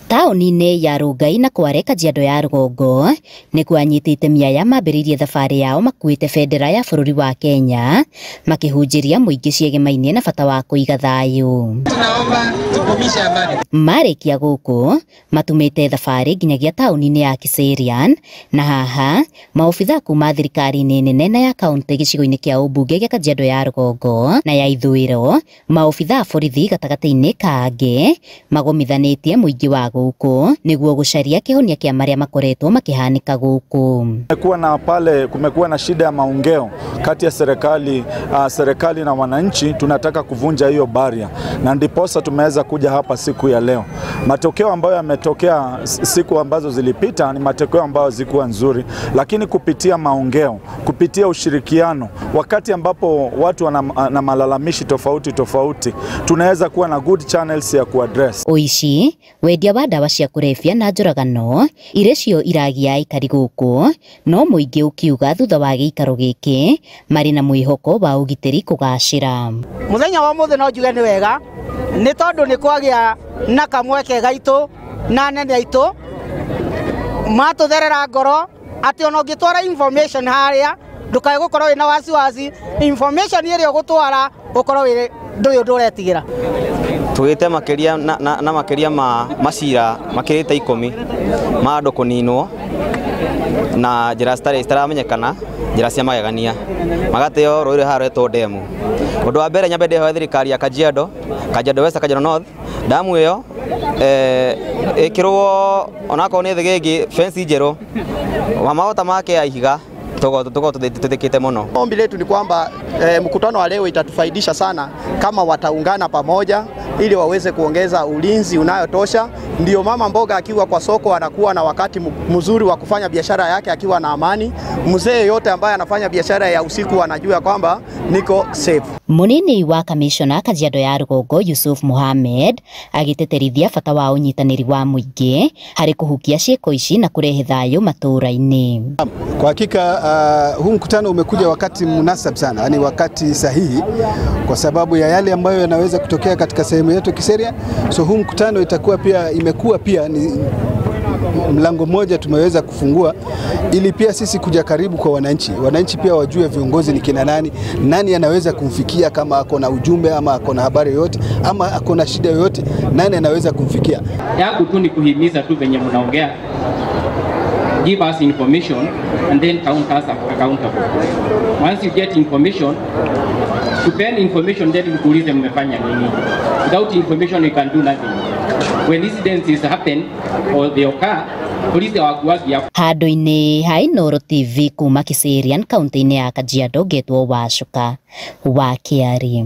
Taũni-inĩ ya Rongai na Kware Kajiado ya rũgongo nĩkuo anyitĩte miaya mambĩrĩirie thabarĩ yao makuĩte bendera ya bũrũri wa Kenya makĩhunjĩria mũingĩ ciĩgemaine na bata wa kũiga thayũ. Tunaomba tudumishe amani. Marĩkia gũkũ matumĩte thabarĩ nginyagia taũni-inĩ ya Kiserian na haha maobitha kuma thirikari-inĩ nene na ya kaunti gĩcigo-inĩ kĩa ũmbunge gĩa Kajiado ya rũgongo na ya ithũĩro maobitha a borithi gatagatĩ-inĩ ka angĩ magomithanĩtie mũingĩ wa gũkũ nĩguo gũcaria kĩhonia kĩa marĩa makoretwo makĩhanĩka gũkũ. Kumekuwa na pale, kumekuwa na shida ya maongeo kati ya serikali na wananchi. Tunataka kuvunja hiyo baria na ndiposa tumeweza kuja hapa siku ya leo. Matokeo ambayo yametokea siku ambazo zilipita ni matokeo ambayo zikuwa nzuri, lakini kupitia maongeo, kupitia ushirikiano, wakati ambapo watu wana na malalamishi tofauti tofauti, tunaweza kuwa na good channels ya kuaddress. Ũici, wendia wa ndawa cia kũrebia na njũragano iria cio iragia aikari gũkũ, no mũingĩ ũkiuga thutha wa gĩikaro gĩkĩ marĩ na mwĩhoko wa ũgitĩri kũgacĩra. Mũthenya wa ũmũthĩ no njuge nĩ wega nĩ tondũ nĩ kwagĩa na kamweke gaitũ na anene aitũ matũtherera ngoro atĩ ona ũngĩtwara information harĩa ndũkae gũkorwo wĩna wasiwasi, information ĩrĩa ũgũtwara ũkorwo wĩ ndũrĩ ũndũ ũretigĩra. Tugite makiria na makiria ma macira makirite 10 ma andu kuninwo na njira citaramenyekana, njira cia magegania magateo rũĩ rũrĩa rwetwo demu. Undu wa mbere nyambe ndĩhoe thirikari ya Kajiado, Kajiado West, Kajiado North, damu ĩyo ĩkĩrwo onakorwo nĩ thĩgĩngĩ fence njerũ mahota make ya ihiga tuko tutikite muno. Ombi letu ni kwamba mkutano wa leo itatufaidisha sana kama wataungana pamoja ili waweze kuongeza ulinzi unayotosha. Ndio mama mboga akiwa kwa soko anakuwa na wakati mzuri wa kufanya biashara yake akiwa na amani. Mzee yote ambaye anafanya biashara ya usiku anajua kwamba niko safe. Munini wa kamishona Kajiado ya rũgongo Yusuf Mohamed agĩtĩtĩrithia bata wa ũnyitanĩri wa mũingĩ harĩ kũhukia ciĩko ici na kũrehe thayũ matũũra-inĩ. Kwa hakika huu mkutano umekuja wakati munasab sana, yani wakati sahihi kwa sababu ya yale ambayo yanaweza kutokea katika sehemu yetu Kiserian. So huu mkutano itakuwa pia, imekuwa pia ni mlango mmoja tumeweza kufungua ili pia sisi kuja karibu kwa wananchi. Wananchi pia wajue viongozi ni kina nani, nani anaweza kumfikia kama ako na ujumbe ama ako na habari yoyote ama ako na shida yoyote, nani anaweza kumfikia. Yangu tu ni kuhimiza tu venye mnaongea, give us information and then count us accountable. Once you get information, tupeni information then tuulize mmefanya nini. Without information you can do nothing. When incidents happen or they occur, police hawakuwagi hapo. Handũ-inĩ ha Inooro TV kuma Kiserian kaunti-inĩ ya Kajiado ngetwo Wacuka wa Kĩarĩ.